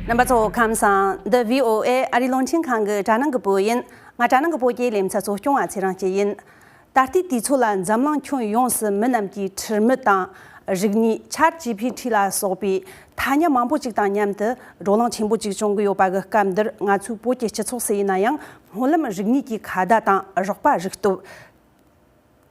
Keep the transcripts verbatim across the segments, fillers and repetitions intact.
རྣམ་པ་ཚོ་ཁམས་བཟང་། འདི་བྷི་ཨོ་ཨེ་ཨ་རིའི་རླུང་འཕྲིན་ཁང་གི་དྲ་སྣང་གི་བོད་ཡིན། ང་དྲ་སྣང་གི་བོད་ཀྱི་ལེ་ཚན་གཙོ་སྐྱོང་བ་ཚེ་རིང་སྐྱིད་ཡིན། ད་ལྟའི་དུས་ཚོད་ལ་འཛམ་གླིང་ཁྱོན་ཡོངས་སུ་མི་རྣམས་ཀྱིས་ཁྲིམས་དང་རིག་གནས། ཆེ་ཊི་ཇི་ཕི་ཊི་ལ་སོགས་པའི་ཐ་སྙད་མང་པོ་ཅིག་དང་མཉམ་དུ་བགྲོ་གླེང་ཆེན་པོ་ཅིག་བྱུང་གི་ཡོད་པ་གི་སྐབས་འདིར། ང་ཚོའི་བོད་ཀྱི་སྤྱི་ཚོགས་སུ་ཡིན་ན་ཡང་སྨོན་ལམ་རིག་གནས་ཀྱི་ཁ་བརྡ་དང་རོགས་པ་རིག་སྟོབས།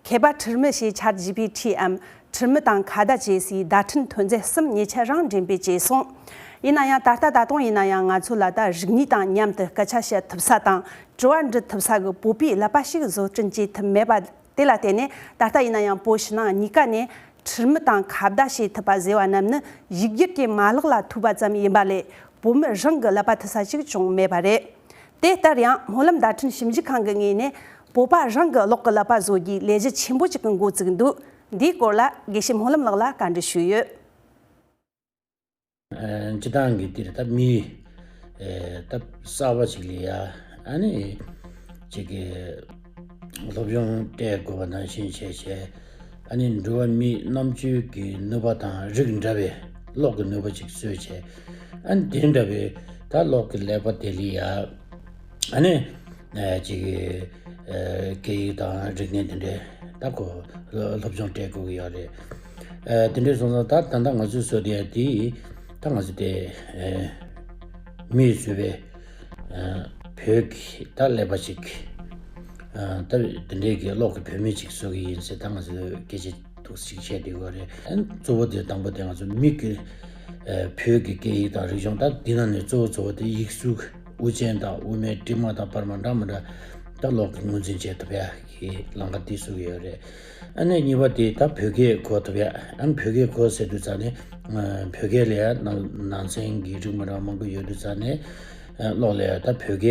མཁས་པ་ཁྲིར་མི་ཞེས་ཆེ་ཊི་ཇི་ཕི་ཊི་འམ་ཁྲིར་མི་དང་ཁ་བརྡ་བྱེད་སའི་བརྡ་འཕྲིན་ཐོན་རྫས་གསུམ་ཉེ་ཆར་རང་འགྲེམས་སྤེལ་བྱས་སོང་། ཡིན་ན་ཡང་ད་ལྟ་ད་དུང་ཡིན་ན་ཡང་ང་ཚོ་ལ་ད་རིག་གནས་དང་མཉམ་དུ་སྐད་ཆ་བཤད་ཐུབ་ས་དང་དྲི་བ་འདྲི་ཐུབ་ས་གི་བོད་པའི་ཀླད་པ་ཞིག་བཟོ་སྐྲུན་བྱེད་ཐུབ་མེད་པ་དེ་ལ་བརྟེན་ནས། ད་ལྟ་ཡིན་ན་ཡང་བོད་ཕྱི་ནང་གཉིས་ཀ་ནས་ཁྲིར་མི་དང་ཁ་བརྡ་བྱེད་ཐུབ་པ་ཟེར་བ་རྣམས་ནི་ཡིག་སྒྱུར་གྱི་མ་ལག་ལ་ཐུག་པ་ཙམ་ཡིན་པ་ལས། བོད་མི་རང་གི་ཀླད་པ་ཐུབ་ས་ཞིག་བྱུང་མེད་པ་རེད། དེ་ལྟར་ཡང་སྨོན་ལམ་བརྡ་འཕྲིན་ཞིབ་འཇུག་ཁང་གི་ངོས་ནས་བོད་པ་རང་གི་གློག་གི་ཀླད་པ་བཟོ་རྒྱུའི་ལས་གཞི་ཆེན་པོ་ཅིག་གི་འགོ་བཙུགས་འདུག། འདིའི་སྐོར་ལ་དགེ་བཤེས་སྨོན་ལམ་ལགས་ལ་བཀའ་འདྲི་ཞུས་ཡོད། ཨ། སྤྱིར་བཏང་གི་དེར་ད་མི་ཨེ་ད་གསར་པ་ཅིག་ལ་ཡ། ཨ་ནི་ཅིག་གི་སློབ་སྦྱོང་སྤྲད་དགོས་པ་ནང་བཞིན་བྱས་བྱས། ཨ་ནི་འགྲོ་བ་མིའི་རྣམ་དཔྱོད་ཀྱི་ནུས་པ་དང་རིགས་འདྲ་བའི་གློག་གི་ནུས་པ་ཅིག་བཟོས་བྱས། ཨ་ནི་དེ་འདྲ་བའི་ད་གློག་གི་ཀླད་པ་དེ་ལ་ཡ། ཨ་ནི་ཨ་ཅིག་ཨ་སྐད་ཡིག་དང་རིག་གནས་དེ་འདྲའི་ད་ཁོ་སློབ་སྦྱོང་སྤྲད་དགོས་ཀྱི་ཡོད་རེད། ཨ་དེ་འདྲའི་སོང་ཙང་ད་ད་ལྟ་ང་ཚོས་བཟོ་བསྡད་ཡ་དེ། ད་ང་ཚོ་དེ་ཨ་མིས་བཟོས་པའི་ཨ་བོད་ཀྱི་ད་ཀླད་པ་ཅིག། ཨ་ད་དེ་འདྲའི་གི་གློག་གི་བུད་མེད་ཅིག་བཟོ་གི་ཡིན་ཟེར། ད་ང་ཚོས་སྐད་ཆ་ཐུག་ཅིག་བཤད་བསྡད་ཡོད་རེད། ཨ་གཙོ་བོ་དེ་དང་པོ་དེ་ང་ཚོ་མི་གི་ཨ་བོད་ཀྱི་སྐད་ཡིག་དང་རིག་གཞུང་། ད་འདི་ནང་ནས་གཙོ་བོ་གཙོ་བོ་དེ་ཡིག་གཟུགས། དབུ་ཅན་དང་དབུ་མེད། དྲི་མ་དང་པར་མ་འདྲ་མི་འདྲ་ད་གློག་གིས་ངོས་འཛིན་བྱེད་ཐུབ་ཡ་གི་ལམ་ཁ་དེ་བཟོ་གི་ཡོད་རེད། ཨ་ནི་གཉིས་པ་དེ་ད་བོད་སྐད་གོ་ཐུབ་ཡ། ཨ་ནི་བོད་སྐད་གོ་ཟེར་དུས་ཙང་ནས་ཨ་བོད་སྐད་ལ་ཡ་ནང་ནང་ཚན་གྱི་རིགས་མི་འདྲ་མང་པོ་ཡོད་དུས་ཙང་ནས། ཨ་གློག་ལ་ཡ་ད་བོད་སྐད་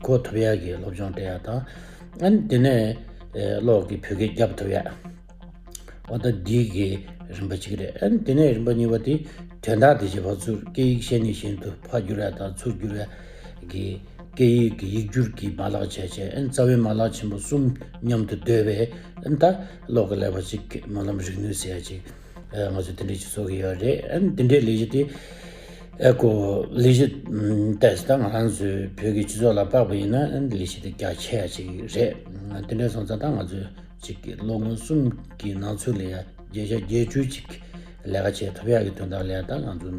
གོ་ཐུབ་ཡ་གི་སློབ་སྦྱོང་སྤྲད་ཡ་དང་། ཨ་ནི་དེ་ནས་ཨ་གློག་གིས་བོད་སྐད་རྒྱབ་ཐུབ་ཡ། འོ་ད་འདི་གི་རིམ་པ་གཅིག་རེད། ཨ་ནི་དེ་ནས་རིམ་པ་གཉིས་པ་དེ་དོན་དག་དེ་བྱེད་པ་ཚུར་སྐད་ཡིག་གཞན་ནས་གཞན་དུ་ཕར་བསྒྱུར་ཡ་དང་ཚུར་བསྒྱུར་ཡ་གི་སྐད་ཡིག་གི་ཡིག་སྒྱུར་གྱི་མ་ལག་བྱས་བྱས། ཨ་ནི་རྩ་བའི་མ་ལག་ཆེན་པོ་གསུམ་མཉམ་དུ་སྡོད་པའི། ཨ་ནི་ད་གློག་གི་ཀླད་པ་ཅིག་སྨོན་ལམ་རིག་ནུས་ཟེར་ཡ་ཅིག། ཨ་ང་ཚོ་དེ་འདྲས་ཅིག་བཟོ་གི་ཡོད་རེད། ཨ་ནི་དེ་འདྲའི་ལས་གཞི་དེ་ཨ་ཁོ་ལས་གཞི་ཨ་ཏོག་ཙམ་ད་ང་རང་ཚོའི་བོད་ཀྱི་སྤྱི་ཚོགས་ལ་དཔག་པ་ཡིན་ན། ཨ་ནི་ལས་གཞི་དེ་རྒྱ་ཆེ་ཡ་ཅིག་རེད། ཨ་དེ་འདྲས་སོང་ཙང་ད་ང་ཚོས་གཅིག་གི་ལོ་ངོ་གསུམ་གྱི་ནང་ཚུད་ལ་ཡ་བརྒྱ་ཆ་བརྒྱད་ཅུ་ཅིག་ལས་ཀ་བྱེད་ཐུབ་ཡག་གི་དོན་དག་ལ་ཡ། ད་ང་ཚོ་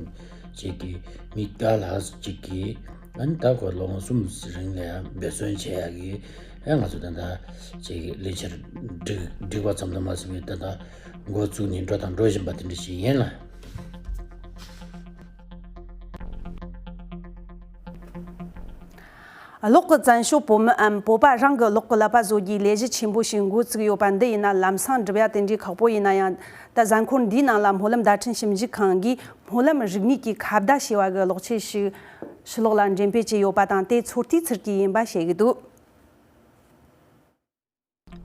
གཅིག་གི་མི་བརྒྱ་ལྷག་ཅིག་གིས་ཨ་ནི་ད་ཁོ་ལོ་ངོ་གསུམ་རིང་ལ་ཡ་འབད་བརྩོན་བྱེད་ཡག་གི། ཨ་ང་ཚོ་ད་ལྟ་གཅིག་གི་ལས་འཆར་སྒྲིག་སྒྲིག་པ་ཙམ་དུ་མ་ཟད་པའི་ད་ལྟ་འགོ་བཙུགས་ནས་འགྲོ་དང་འགྲོ་བཞིན་པ་དེ་འདྲ་ཞིག་ཡིན་ལ། གློག་གི་བཙན་བྱོལ་བོད་མིའམ་བོད་པ་རང་གི་གློག་གི་ཀླད་པ་བཟོ་རྒྱུའི་ལས་གཞི་ཆེན་པོ་ཞིག་འགོ་བཙུགས་ཡོད་པ་འདི་ཡིན་ན། ལམ་སང་སྒྲུབ་ཡ་དེ་འདྲའི་ཁག་པོ་ཡིན་ན་ཡང་། ད་གཟའ་འཁོར་འདིའི་ནང་ལ་སྨོན་ལམ་བརྡ་འཕྲིན་ཞིབ་འཇུག་ཁང་གིས་སྨོན་ལམ་རིག་གནས་ཀྱི་ཁ་བརྡ་ཞེས་པ་གི་གློག་ཆས་ཤིག་ཕྱི་ལོགས་ལ་འགྲེམས་སྤེལ་བྱས་ཡོད་པ་དང་། དེ་ཚོད་ལྟའི་ཚུལ་གྱིས་ཡིན་པ་བཤད་ཀྱི་འདུག།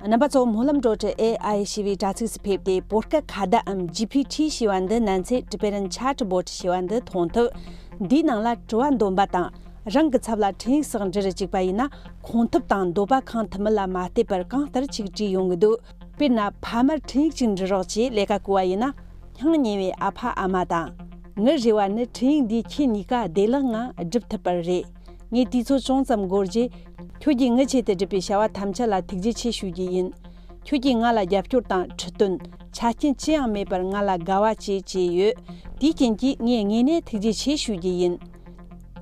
རྣམ་པ་ཚོ། སྨོན་ལམ་གྲོགས་ཁྲི་ཨེ་ཨའི་ཞེས་པའི་དྲ་ཚིགས་སུ་ཕེབས་ཏེ། བོད་སྐད་ཁ་བརྡ་འམ་ཇི་ཕི་ཊི་ཞེས་པ་འདི། ནན་ཚེ་ཊི་བེ་ཊན་ཆེ་ཊི་བོ་ཊི་ཞེས་པ་འདི་མཐོང་ཐུབ། འདིའི་ནང་ལ་དྲི་བ་འདོན་པ་དང་། རང་གི་ཚབ་ལ་འཕྲིན་ཡིག་སོགས་འབྲི་རུ་བཅུག་པ་ཡིན་ན། ཁུངས་ཐུབ་དང་འདོད་པ་ཁེངས་ཐུབ་མིན་ལ་མ་ལྟོས་པར་གང་ལྟར་ཅིག་བྲིས་ཡོང་གི་འདུག། དཔེར་ན། ཕ་མར་འཕྲིན་ཡིག་ཅིག་འབྲི་རོགས་ཅེས་ལས་ཀ་བསྐོ་བ་ཡིན་ན། སྙིང་ཉེ་བའི་ཨ་ཕ་ཨ་མ་དང་། ངའི་རེ་བ་ནི། འཕྲིན་ཡིག་འདིས་ཁྱེད་གཉིས་ཀ་བདེ་བླག་ངང་སྒྲུབ་ཐུབ་པར་རེ། ངས་དུས་ཚོད་ཅུང་ཙམ་འགོར་རྗེས། ཁྱོད་ཀྱིས་ངའི་ཆེད་དུ་བསྒྲུབས་པའི་བྱ་བ་ཐམས་ཅད་ལ་ཐུགས་རྗེ་ཆེ་ཞུ་རྒྱུ་ཡིན། ཁྱོད་ཀྱིས་ང་ལ་རྒྱབ་སྐྱོར་དང་ཁྲིད་སྟོན། ཆ་རྐྱེན་ཅི་ཡང་མེད་པར་ང་ལ་དགའ་བ་བཅས་བྱས་ཡོད། དེའི་རྐྱེན་གྱིས་ངས་དངོས་གནས་ཐུགས་རྗེ་ཆེ་ཞུ་རྒྱུ་ཡིན།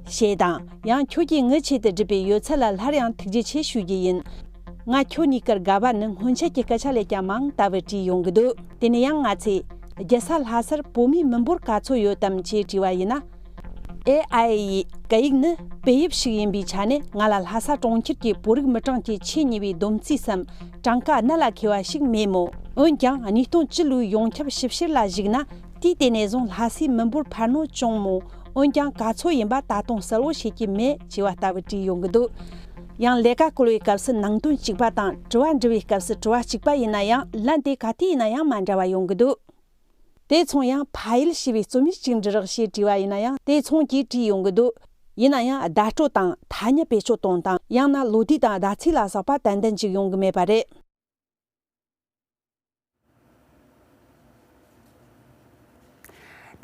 ཞེས་དང་། ཡང་། ཁྱོད་ཀྱིས་ངའི་ཆེད་དུ་བསྒྲུབས་པའི་ཡོད་ཚད་ལ་སླར་ཡང་ཐུགས་རྗེ་ཆེ་ཞུ་རྒྱུ་ཡིན། ང་ཁྱོད་གཉིས་ཀར་དགའ་བ་ནི་སྔོན་ཆད་ཀྱི་སྐད་ཆ་ལས་ཀྱང་མང་ལྟ་བུ་བྲིས་ཡོང་གི་འདུག། དེ་ནས་ཡང་ང་ཚོས། རྒྱལ་ས་ལྷ་སར་བོད་མིའི་མི་འབོར་ག་ཚོད་ཡོད་དམ་ཅེས་དྲིས་པ་ཡིན་ན། ཨེ་ཨའི་ཡི་སྐད་ཡིག་ནི་བོད་དབྱིབས་ཤིག་ཡིན་པའི་ཆ་ནས། ང་ལ་ལྷ་ས་གྲོང་ཁྱེར་གྱི་བོད་རིགས་མི་གྲངས་ཀྱི་ཆེས་ཉེ་བའི་བསྡོམས་རྩིས་སམ་གྲངས་ཀ་སྣ་ལ་འཁེལ་བ་ཞིག་མེད་མོད། འོན་ཀྱང་། གནས་སྟངས་སྤྱི་ལོའི་ཡོངས་ཁྱབ་ཞིབ་བཤེར་ལ་གཞིགས་ན། དུས་དེ་ནས་བཟུང་ལྷ་སའི་མི་འབོར་འཕར་སྣོན་བྱུང་མོད། འོན་ཀྱང་། ག་ཚོད་ཡིན་པ་ད་དུང་གསལ་བོ་ཤེས་ཀྱི་མེད་ཅེས་པ་ལྟ་བུ་བྲིས་ཡོང་གི་འདུག། ཡང་། ལས་ཀ་བསྐོ་བའི་སྐབས་སུ་ནང་དོན་གཅིག་པ་དང་། དྲི་བ་འདྲི་བའི་སྐབས་སུ་དྲི་བ་གཅིག་པ་ཡིན་ན་ཡང་། ལན་དེ་ག་དུས་ཡིན་ན་ཡང་མ་འདྲ་བ་ཡོང་གི་འདུག། དེ་མཚུངས་ཡང་། ཕ་ཡུལ་ཞེས་པའི་རྩོམ་ཡིག་ཅིག་འབྲི་རོགས་ཞེས་དྲིས་པ་ཡིན་ན་ཡང་། དེ་མཚུངས་ཀྱིས་བྲིས་ཡོང་གི་འདུག། ཡིན་ན་ཡང་། བརྡ་སྤྲོད་དང་། ཐ་སྙད་བེད་སྤྱོད་གཏོང་སྟངས། ཡང་ན་ལོ་དུས་དང་ཟླ་ཚེས་ལ་སོགས་པ་ཏན་ཏན་ཅིག་ཡོང་གི་མེད་པ་རེད།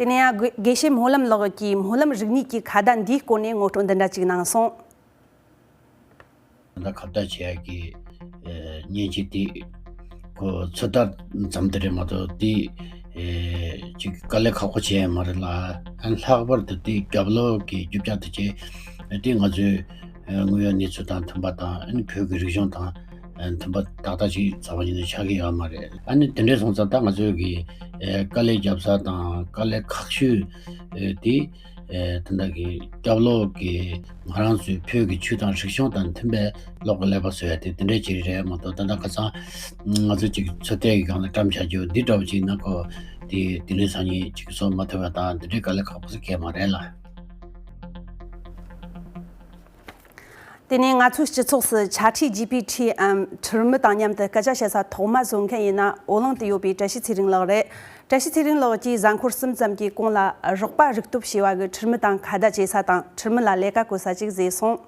དེ་ནས་ཡང་དགེ་དགེ་བཤེས་སྨོན་ལམ་ལགས་ཀྱིས་སྨོན་ལམ་རིག་གནས་ཀྱི་ཁ་བརྡ་འདིའི་སྐོར་ནས་ངོ་སྤྲོད་འདི་འདྲ་ཅིག་གནང་སོང་། ད་ཁ་བརྡ་བྱེད་ཡག་གི་ཨེ་མཉེན་ཆས་དེ་ཁོ་ཚོད་ལྟ་ཙམ་དེ་རེད་མ་གཏོགས་དེ་ཨེ་ཅིག་དཀའ་ལས་ཁག་པོ་བྱས་ཡ་མ་རེད་ལ། ཨ་ལྷག་པར་དུ་དེ་རྒྱབ་ལོགས་ཀྱི་རྒྱུ་ཆ་དེ་ཆེ་དེ་ང་ཚོའི་ཨེ་དངོས་ཡོད་གནས་ཚུལ་དང་མཐུན་པ་དང་། ཨ་ནི་བོད་ཀྱི་རིག་གཞུང་དང་ཨེ་མཐུན་པ་ཏག་ཏག་ཅིག་རྩ་བ་ཉིད་ནས་ཆགས་ཀྱི་ཡོད་མ་རེད། ཨ་ནི་དེ་འདྲས་སོང་ཙང་ད་ང་ཚོའི་གི་ཨེ་དཀའ་ལས་རྒྱབ་ས་དང་དཀའ་ལས་ཁག་ཤོས་ཨེ་དེ། ཨེ་དེ་འདྲ་གི་རྒྱབ་ལོགས་ཀྱི་ང་རང་ཚོའི་བོད་ཀྱི་ཆོས་དང་རིག་གཞུང་དང་མཐུན་པའི་ལོག་གི་ཀླད་པ་བཟོ་ཡ་དེ་དེ་འདྲའི་ཅིག་རེད་མ་གཏོགས། ད་ལྟ་ཁ་སང་ང་ཚོ་ཅིག་ཚོད་ལྟའི་སྒང་ལ་བཀྲམ་བཞག་རྒྱུ་འདི་འདྲ་བོ་ཅིག་ན་ཁོ་དེ་དེ་ལས་སང་ཉིན་ཅིག་བཟོ་མ་ཐུབ་པ་དང་འདི་འདྲའི་དཀའ་ལས་ཁག་པོ་ཞིག་གས་མ་རེད་ལ། དེ་ནས་ང་ཚོའི་སྤྱི་ཚོགས་སུ་ཆ་ཁྲའི་ཇི་པི་ཊི་འམ་ཁྲིར་མི་དང་མཉམ་དུ་སྐད་ཆ་བཤད་ས་ཐོག་མ་བཟོ་མཁན་ཡིན་ན་འོ་གླིང་དུ་ཡོད་པའི་བཀྲ་ཤིས་ཚེ་རིང་ལགས་རེད། བཀྲ་ཤིས་ཚེ་རིང་ལགས་ཀྱིས་གཟའ་འཁོར་གསུམ་ཙམ་གྱི་གོང་ལ་རོགས་པ་རིག་སྟོབས་ཞེས་པ་གི་ཁྲིར་མི་དང་ཁ་བརྡ་བྱེད་ས་དང་ཁྲིར་མི་ལ་ལས་ཀ་བཀོད་ས་ཅིག་བཟོས་སོང་།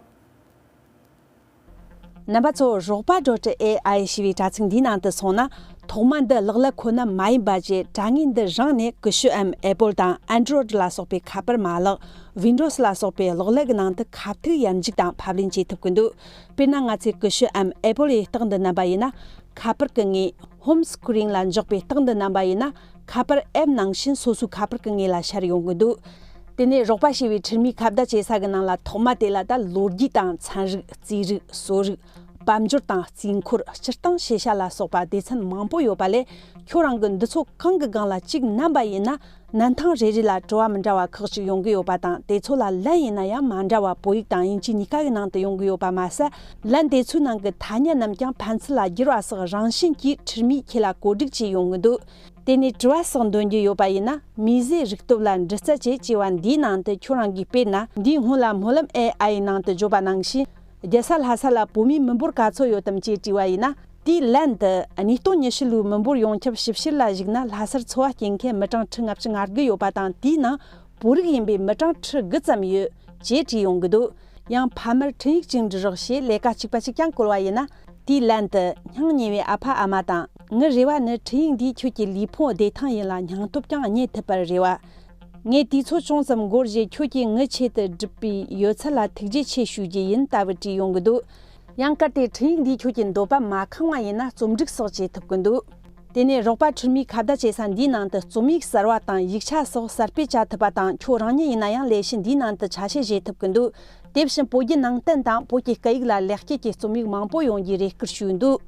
རྣམ་པ་ཚོ། རོགས་པ་ཌོ་ཊི་ཨེ་ཨའི་ཞེས་པའི་དྲ་ཚིགས་འདིའི་ནང་དུ་སོང་ན། ཐོག་མ་འདི་གློག་ཀླད་ཁོ་ན་མ་ཡིན་པ་བཅས་དྲ་ངོས་འདི་རང་ནས་ཀུ་ཤུ་འམ་ཨེ་པོལ་དང་ཨན་ཌོ་རོ་ཌི་ལ་སོགས་པའི་ཁ་པར་མ་ལག་ཝིན་ཌོ་སི་ལ་སོགས་པའི་གློག་ཀླད་ཀྱི་ནང་དུ་ཁ་ཐུག་ཡར་འཇུག་དང་ཕབ་ལེན་བྱེད་ཐུབ་ཀྱི་འདུག་དཔེར་ན། ང་ཚོས་ཀུ་ཤུ་འམ་ཨེ་པོལ་ཡི་སྟེང་དུ་བསྣམས་པ་ཡིན་ན། ཁ་པར་གྱི་ངོས་ཧོམ་སི་ཀི་རིན་ལ་འཇོག་པའི་སྟེང་དུ་བསྣམས་པ་ཡིན་ན། ཁ་པར་ཨེབ་ནང་བཞིན་སོ་སོའི་ཁ་པར་གྱི་ངོས་ལ་ཤར་ཡོང་གི་འདུག་དེ་ནས་རོགས་པ་ཞེས་པའི་ཁྲིར་མིའི་ཁ་བརྡ་བྱེད་ས་གི་ནང་ལ་ཐོག་མ་དེ་ལ་ད་ལོ་རྒྱུས་དང་ཚན་རིག་རྩིས་རིག་གསོ་རིག་དཔལ་འབྱོར་དང་རྩིས་འཁོར། སྤྱིར་བཏང་ཤེས་བྱ་ལ་སོགས་པ་སྡེ་ཚན་མང་པོ་ཡོད་པ་ལས། ཁྱོད་རང་གིས་འདི་ཚོ་གང་གི་སྒང་ལ་གཅིག་བསྣམས་པ་ཡིན་ན། གནས་སྟངས་རེ་རེ་ལ་དྲི་བ་མི་འདྲ་བ་ཁག་ཅིག་ཡོང་གི་ཡོད་པ་དང་། དེ་ཚོ་ལ་ལན་ཡིན་ན་ཡང་མ་འདྲ་བ་བོད་ཡིག་དང་དབྱིན་ཇིའི་གཉིས་ཀ་གི་ནང་དུ་ཡོང་གི་ཡོད་པ་མ་ཟད། ལན་དེ་ཚོའི་ནང་གི་ཐ་སྙད་རྣམས་ཀྱང་ཕན་ཚུན་ལ་བསྒྱུར་བ་སོགས་རང་བཞིན་གྱིས་ཁྲིར་མིས་ཁྱེད་ལ་བཀོད་སྒྲིག་བྱས་ཡོང་གི་འདུག་དེ་ནས་དྲི་བ་སོགས་འདོན་རྒྱུ་ཡོད་པ་ཡིན་ན། མིས་བཟོས་རིག་སྟོབས་ལ་འདྲི་རྩད་བྱེད་ཅེས་པ་འདིའི་ནང་དུ་ཁྱོད་རང་གིས་དཔེར་ན། འདིའི་སྔོན་ལ་སྨོན་ལམ་ཨེ་ཨའི་ནང་དུ་བརྗོད་པ་ནང་བཞིན། རྒྱལ་ས་ལྷ་ས་ལ་བོད་མིའི་མི་འབོར་ག་ཚོད་ཡོད་དམ་ཅེས་དྲིས་པ་ཡིན་ན། དེའི་ལན་དུ། གནས་སྟོང་ཉི་ཤུ་ལོའི་མི་འབོར་ཡོངས་ཁྱབ་ཞིབ་བཤེར་ལ་གཞིགས་ན། ལྷ་སར་འཚོ་བ་སྐྱེལ་མཁན་མི་གྲངས་ཁྲི་ལྔ་བཅུ་ང་དགུ་ཡོད་པ་དང་། དེའི་ནང་བོད་རིགས་ཡིན་པའི་མི་གྲངས་ཁྲི་དགུ་ཙམ་ཡོད་ཅེས་བྲིས་ཡོང་གི་འདུག་ཡང་ཕ་མར་འཕྲིན་ཡིག་ཅིག་འབྲི་རོགས་ཞེས་ལས་ཀ་གཅིག་པ་གཅིག་རྐྱང་བཀོལ་བ་ཡིན་ན། དེའི་ལན་དུ། སྙིང་ཉེ་བའི་ཨ་ཕ་ཨ་མ་དང་། ངའི་རེ་བ་ནི་འཕྲིན་ཡིག་འདིས་ཁྱོད་ཀྱི་ལུས་ཕུང་བདེ་ཐང་ཡིན་ལ་སྙིང་སྟོབས་ཀྱང་རྙེད་ཐུབ་པར་རེ་བ། ངས་དུས་ཚོད་ཅུང་ཙམ་འགོར་རྗེས་ཁྱོད་ཀྱིས་ངའི་ཆེད་དུ་བསྒྲུབས་པའི་ཡོད་ཚད་ལ་ཐུགས་རྗེ་ཆེ་ཞུ་རྒྱུ་ཡིན། ལྟ་བུ་བྲིས་ཡོང་གི་འདུག་ཡང་གལ་ཏེ་འཕྲིན་ཡིག་འདིས་ཁྱོད་ཀྱི་འདོད་པ་མ་ཁེངས་པ་ཡིན་ན། རྩོམ་སྒྲིག་སོགས་བྱེད་ཐུབ་ཀྱི་འདུག་དེ་ནས་རོགས་པ་ཁྲིར་མིའི་ཁ་བརྡ་བྱེད་ས་འདིའི་ནང་དུ་རྩོམ་ཡིག་གསར་བ་དང་ཡིག་ཆ་སོགས་གསར་སྤེལ་བྱ་ཐུབ་པ་དང་། ཁྱོད་རང་ཉིད་ཡིན་ན་ཡང་ལས་གཞི་འདིའི་ནང་དུ་ཆ་ཤས་བཞེས་ཐུབ་ཀྱི་འདུག་དེ་བཞིན་བོད་བརྒྱུད་ནང་བསྟན་དང་བོད་ཀྱི་སྐད་ཡིག་ལ་ལེགས་སྐྱེས་ཀྱི་རྩོམ་ཡིག་མང་པོ་ཡོང་རྒྱུའི་རེ་སྐུལ་ཞུས་འདུག་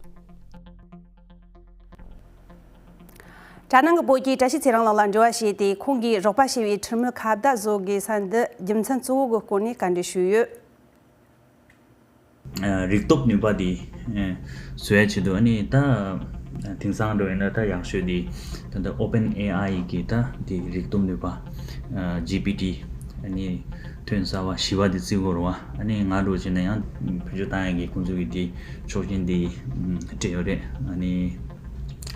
དྲ་ནང་གི་བོད་ཀྱི་བཀྲ་ཤིས་ཚེ་རིང་ལགས་ལ་འབྲེལ་བ་བྱས་ཏེ། ཁོང་གིས་རོགས་པ་ཞེས་པའི་ཁྲིར་མི་ཁ་བརྡ་བཟོ་དགོས་ས་འདི་རྒྱུ་མཚན་གཙོ་བོ་གི་སྐོར་ནས་བཀའ་འདྲི་ཞུས་ཡོད། ཨ། རིག་སྟོབས་ནུས་པ་དེ་ཨ་བཟོ་ཡ་ཆེད་དུ། ཨ་ནི་ད་དེང་སང་འགྲོ་ཡིན་ན་ད་ཡག་ཤོས་དེ་ད་ལྟ་ཨོ་པན་ཨེ་ཨའི་གི་ད་དེ་རིག་སྟོབས་ནུས་པ་ཨ་ཇི་པི་ཊི། ཨ་ནི་ཐོན་གསར་བ་བཞི་པ་དེ་བརྩི་དགོས་རེད་བ། ཨ་ནི་ང་འདྲ་བོ་བྱས་ན་ཡང་བེད་སྤྱོད་བཏང་ཡ་གི་ཁོང་ཚོ་གི་དེ་ཆོག་མཆན་དེ་སྤྲད་ཡོད་རེད། ཨ་ནི་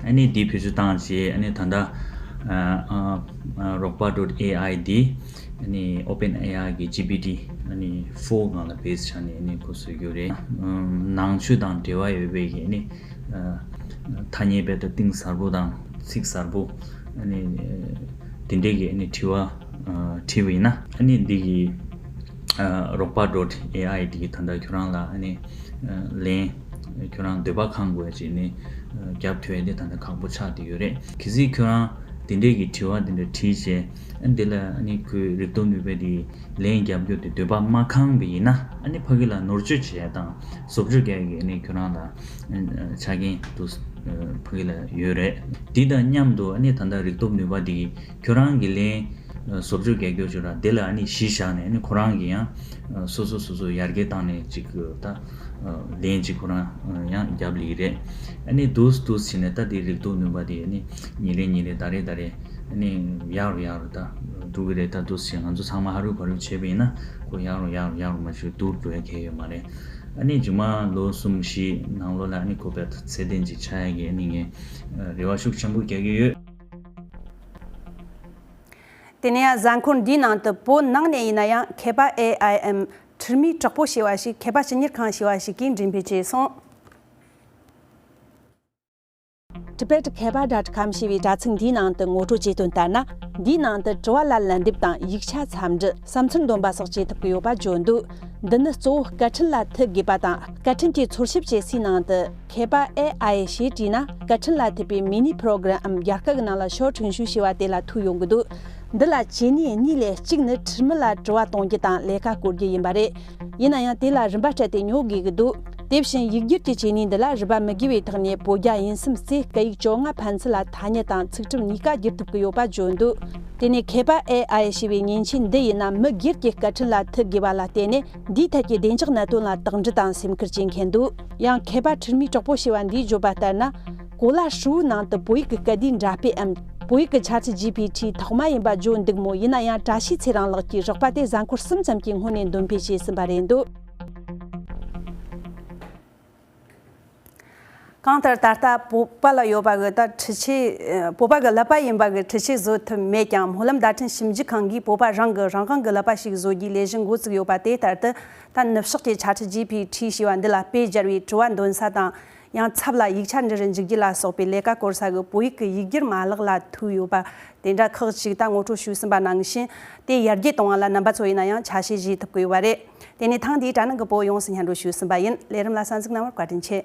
ཨ་ནི་དེ་བེད་སྤྱོད་བཏང་རྗེས། ཨ་ནི་ད་ལྟ་ཨ་ཨ་ཨ་རོགས་པ་ཌོཊ་ཨེ་ཨའི་དེ་ཨ་ནི་ཨོ་པན་ཨེ་ཨའི་གི་ཇི་པི་ཊི་ཨ་ནི་ཕོར་སྒང་ལ་བེས་བྱས་ནས་ཨ་ནི་ཁོ་བཟོས་ཡོད་རེད། ཨ་ནང་ཆོས་དང་འབྲེལ་བ་ཡོད་པའི་གི་ཨ་ནི་ཨ་ཐ་སྙད་དཔེ་ད་གཏིང་ཟབ་པོ་དང་ཚིག་ཟབ་པོ། ཨ་ནི་དེ་འདྲའི་གི་ཨ་ནི་དྲི་བ་ཨ་དྲིས་པ་ཡིན་ན། ཨ་ནི་འདི་གི་ཨ་རོགས་པ་ཌོཊ་ཨེ་ཨའི་འདི་གི་ད་ལྟ་ཁྱོད་རང་ལ་ཨ་ནི་ཨ་ལན་ཁྱོད་རང་འདོད་པ་ཁེངས་དགོས་ཅིག་ནི་ཨ་རྒྱབ་ཐུབ་ཡ་དེ་ད་ལྟ་ཁག་པོ་ཆགས་བསྡད་ཡོད་རེད། གལ་སྲིད་ཁྱོད་རང་དེ་འདྲའི་གི་དྲི་བ་དེ་འདྲ་དྲིས་བྱས། ཨ་ནི་དེ་ལ་ཨ་ནི་ཁོའི་རིག་སྟོབས་ནུས་པ་དེ་ལན་རྒྱབ་རྒྱུ་དེ་འདོད་པ་མ་ཁེངས་པ་ཡིན་ན། ཨ་ནི་ཕ་གི་ལ་ནོར་བཅོས་བྱས་དང་བཟོ་བཅོས་རྒྱག་གི་ཨ་ནི་ཁྱོད་རང་ལ་ཨ་ཆ་རྐྱེན་འདུག་ཕ་གི་ལ་ཡོད་རེད། དེ་དང་མཉམ་དུ་ཨ་ནི་ད་ལྟ་རིག་སྟོབས་ནུས་པ་དེ་ཁྱོད་རང་གི་ལན་བཟོ་བཅོས་རྒྱག་རྒྱུ་བྱོས་ར། དེ་ལ་ཨ་ནི་གཞི་བཞག་ནས་ཨ་ནི་ཁོ་རང་གི་ཡང་སོ་སོ་སོ་སོ་ཡར་རྒྱས་བཏང་ནས་ཅིག་ད་ལན་ཅིག་ཁོ་རང་ཡང་རྒྱབ་ལི་རེད། ཨ་ནི་འདུག་འདུག་བྱས་ནས་ད་དེ་རིག་སྟོབས་ནུས་པ་དེ་ཨ་ནི་ཉིན་རེ་ཉིན་རེ་ཟླ་རེ་ཟླ་རེ་ཨ་ནི་ཡག་རུ་ཡག་རུ་ད་འགྲོ་གི་རེད། ད་འདུག་བྱས་ང་ཚོ་ཚང་མ་ཧ་རུ་བ་རུ་བྱས་པ་ཡིན་ན་ཁོ་ཡག་རུ་ཡག་རུ་ཡག་རུ་མ་བྱུང་སྡུག་འགྲོ་ཡ་གང་ཡང་ཡོད་མ་རེད། ཨ་ནི་རྗེས་མ་ལོ་གསུམ་བཞི་ནང་ལོགས་ལ་ཨ་ནི་ཁོ་དཔེ་ཚད་ལྡན་ཅིག་ཆགས་ཡ་གི་ཨ་ནི་ངས་རེ་བ་ཤུགས་ཆེན་པོ་རྒྱག་གི་ཡོད། དེ་ནས་ཡང་གཟའ་འཁོར་འདིའི་ནང་དུ་བོད་ནང་ནས་ཡིན་ན་ཡང་མཁས་པ་ཨེ་ཨའི་འམ་ཁྲིར་མིའི་དྲག་པོ་ཞེས་པ་ཞིག་མཁས་པ་སྤྱི་གཉེར་ཁང་ཞེས་པ་ཞིག་གིས་འགྲེམས་སྤེལ་བྱས་སོང་། Tibet Khepha dot com ཞེས་པའི་དྲ་ཚིགས་འདིའི་ནང་དུ་ངོ་སྤྲོད་བྱས་དོན་ལྟར་ན། འདིའི་ནང་དུ་དྲི་བ་ལ་ལན་འདེབས་དང་། ཡིག་ཆ་འཚམས་འདྲི། བསམ་ཚུལ་འདོན་པ་སོགས་བྱེད་ཐུབ་ཀྱི་ཡོད་པ་བརྗོད་འདུག་འདི་ནི་གཙོ་བོ་སྐད་འཕྲིན་ལ་ཐུག་དགོས་པ་དང་། སྐད་འཕྲིན་གྱི་འཚོལ་ཞིབ་བྱེད་སའི་ནང་དུ་Khepha A I ཞེས་བྲིས་ན། སྐད་འཕྲིན་ལ་ཐུག་པའི་མི་ནི་པྲོ་གྲམ་རྒྱ་སྐད་ཀྱི་ནང་ལ་ཞའོ་ཁྲིན་ཞུ་ཞེས་པ་དེ་ལ་ཐུག་ཡོང་གི་འདུག་འདི་ལ་བྱེད་ནུས་གཉིས་ལས། གཅིག་ནི་ཁྲིམས་མི་ལ་དྲི་བ་གཏོང་རྒྱུ་དང་ལས་ཀ་བསྐོ་རྒྱུ་ཡིན་པ་རེད། ཡིན་ན་ཡང་དེ་ལ་རིན་པ་སྤྲད་དེ་ཉོ་དགོས་ཀྱི་འདུག་དེ་བཞིན་ཡིག་སྒྱུར་གྱི་བྱེད་ནུས་འདི་ལ་རིན་པ་མི་དགོས་པའི་ཐོག་ནས་བོད་རྒྱ་དབྱིན་གསུམ་གཙོས་སྐད་ཡིག་བཅོ་ལྔ་ཕན་ཚུན་ལ་ཐ་སྙད་དང་ཚིག་ཁྲིམས་གཉིས་ཀ་བསྒྱུར་ཐུབ་ཀྱི་ཡོད་པ་བརྗོད་འདུག་དེ་ནས་Khepha A I ཞེས་པའི་མཉེན་ཆས་འདི་ཡིན་ན་མི་སྒེར་གྱི་སྐད་འཕྲིན་ལ་ཐུག་དགོས་པ་ལ་བརྟེན་ནས། འདིའི་ཐད་ཀྱི་བདེ་འཇགས་གནད་དོན་ལ་དོགས་འདྲི་དང་སེམས་ཁུར་བྱེད་མཁན་འདུག་ཡང་Khepha ཁྲིམས་མིའི་གྲོགས་པོ་ཞེས་པ་འདིས་བརྗོད་པ་ལྟར་ན། གོ་ལ་ཧྲིལ་བོའི་ནང་དུ་བོད་ཡིག་གི་སྐད་བསྡུས་འདྲ་དཔེ་འམ། བོད་ཡིག་གི་Chat G P T ཐོག་མ་ཡིན་པ་བརྗོད་འདུག་མོད། ཡིན་ན་ཡང་བཀྲ་ཤིས་ཚེ་རིང་ལགས་ཀྱིས་རོགས་པ་དེ་གཟའ་འཁོར་གསུམ་ཙམ་གྱི་སྔོན་ནས་འདོན་སྤེལ་བྱས་ཟིན་པ་རེད་འདུག་གང་ལྟར་ད་ལྟ་བོད་པ་ལ་ཡོད་པ་གི་ད་འཕྲུལ་ཆས། བོད་པ་གི་ཀླད་པ་ཡིན་པ་གི་འཕྲུལ་ཆས་བཟོ་ཐུབ་མེད་ཀྱང་། སྨོན་ལམ་བརྡ་འཕྲིན་ཞིབ་འཇུག་ཁང་གིས་བོད་པ་རང་གི་རང་དབང་གི་ཀླད་པ་ཞིག་བཟོ་རྒྱུའི་ལས་གཞི་འགོ་བཙུགས་ཡོད་པ་དེ་ལྟར་དུ། ད་ནུབ་ཕྱོགས་ཀྱི་Chat G P T ཞེས་པ་འདི་ལ་དཔེ་སྦྱར་བའི་དྲི་བ་འདོན་ས་དང་། ཡང་ཚབ་ལ་ཡིག་ཆ་འབྲི་རུ་འཇུག་རྒྱུ་ལ་སོགས་པའི་ལས་ཀ་སྐོར་ས་གི་བོད་ཡིག་གི་ཡིག་སྒྱུར་མ་ལག་ལ་ཐུག་ཡོད་པ་དེ་འདྲ་ཁག་ཅིག་ད་ངོ་སྤྲོད་ཞུས་ཟིན་པ་ནང་བཞིན། དེ་ཡར་རྒྱས་གཏོང་བ་ལ་རྣམ་པ་ཚོ་ཡིན་ན་ཡང་ཆ་ཤས་བཞེས་ཐུབ་ཀྱི་ཡོད་པ་རེད། དེ་ནས་ཐེངས་འདིའི་དྲ་ནང་གི་བོད་ཡོངས་སུ་སྙན་སྒྲོན་ཞུས་ཟིན་པ་ཡིན། ལས་རིམ་ལ་གསན་གཟིགས་གནང་བར་བཀའ་དྲིན་ཆེ།